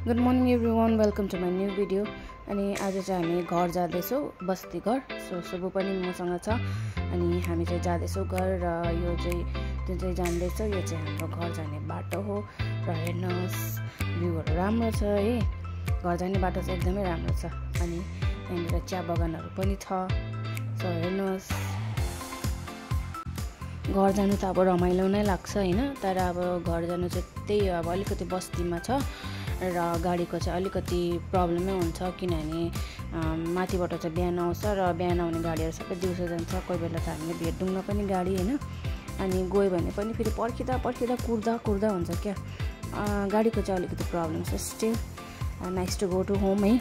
Good morning everyone, welcome to my new video. अनि आज चाहिँ हामी घर जाँदैछौँ, बस्ती घर। शुभ पनि मसँग छ अनि हामी चाहिँ जाँदैछौँ घर। र यो चाहिँ जुन चाहिँ जाँदैछौँ यो चाहिँ हाम्रो घर जाने बाटो हो। र हेर्नुहोस् भ्यूहरू राम्रो छ है, घर जाने बाटो चाहिँ एकदमै राम्रो छ। अनि यहाँनिर चिया बगानहरू पनि छ। सो हेर्नुहोस्, घर जानु त अब रमाइलो नै लाग्छ होइन, तर अब घर जानु चाहिँ त्यही हो, अब अलिकति बस्तीमा छ र गाडीको चाहिँ अलिकति प्रब्लमै हुन्छ, किनभने माथिबाट चाहिँ बिहान आउँछ र बिहान आउने गाडीहरू सबै दिउँसो जान्छ। कोही बेला त हामीले भेट्दैनौँ पनि गाडी होइन, अनि गयो भने पनि फेरि पर्खिँदा कुर्दा हुन्छ क्या। गाडीको चाहिँ अलिकति प्रब्लम छ। Still nice to go to home है।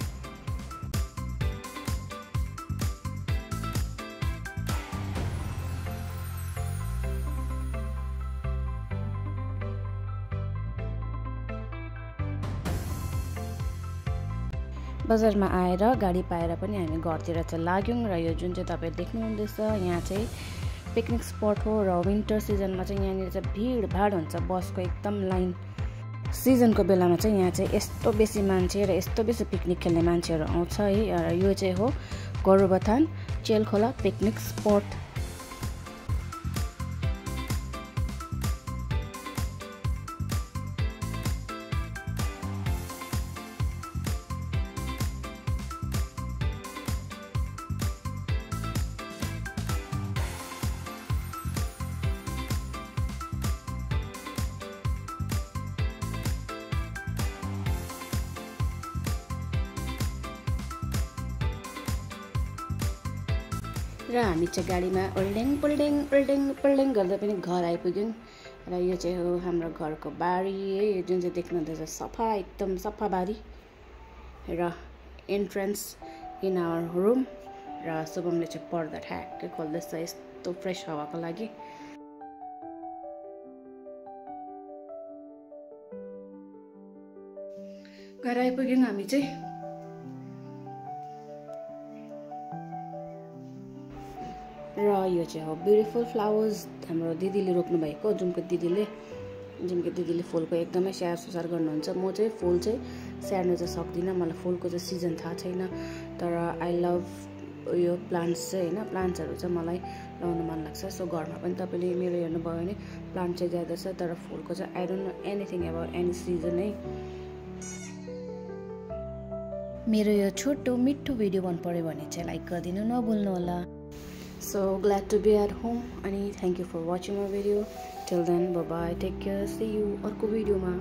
बजारमा आएर गाडी पाएर पनि हामी घरतिर चाहिँ लाग्यौँ। र यो जुन चाहिँ तपाईँ देख्नुहुँदैछ यहाँ चाहिँ पिकनिक स्पट हो। र विन्टर सिजनमा चाहिँ यहाँनिर चाहिँ भिडभाड हुन्छ, बसको एकदम लाइन। सिजनको बेलामा चाहिँ यहाँ चाहिँ यस्तो बेसी मान्छे र यस्तो बेसी पिकनिक खेल्ने मान्छेहरू आउँछ है। र यो चाहिँ हो गोरुबथान चेलखोला पिकनिक स्पट। र हामी चाहिँ गाडीमा उल्डेङ गर्दा पनि घर आइपुग्यौँ। र यो चाहिँ हो हाम्रो घरको बारी है, जुन चाहिँ देख्नुहुँदैछ सफा, एकदम सफा बारी। र एन्ट्रेन्स इन आवर रुम। र शुभमले चाहिँ पर्दा ठ्याक्कै खोल्दैछ यस्तो फ्रेस हावाको लागि। घर आइपुग्यौँ हामी चाहिँ। र यो चाहिँ हो ब्युटिफुल फ्लावर्स, हाम्रो दिदीले रोप्नु भएको, जुनको दिदीले फुलको एकदमै स्याहार सुसार गर्नुहुन्छ। म चाहिँ फुल चाहिँ स्याहार्नु चाहिँ सक्दिनँ, मलाई फुलको चाहिँ सिजन थाहा छैन। तर आई लभ यो प्लान्ट्स चाहिँ होइन, प्लान्ट्सहरू चाहिँ मलाई लगाउनु मन लाग्छ। सो घरमा पनि तपाईँले मेरो हेर्नुभयो भने प्लान्ट चाहिँ ज्यादा छ, तर फुलको चाहिँ I don't know anything about any season है। मेरो यो छोटो मिठो भिडियो मन पऱ्यो भने चाहिँ लाइक गरिदिनु नभुल्नु होला। So glad to be at home and thank you for watching my video. Till then, bye bye, take care, see you अर्को भिडियोमा।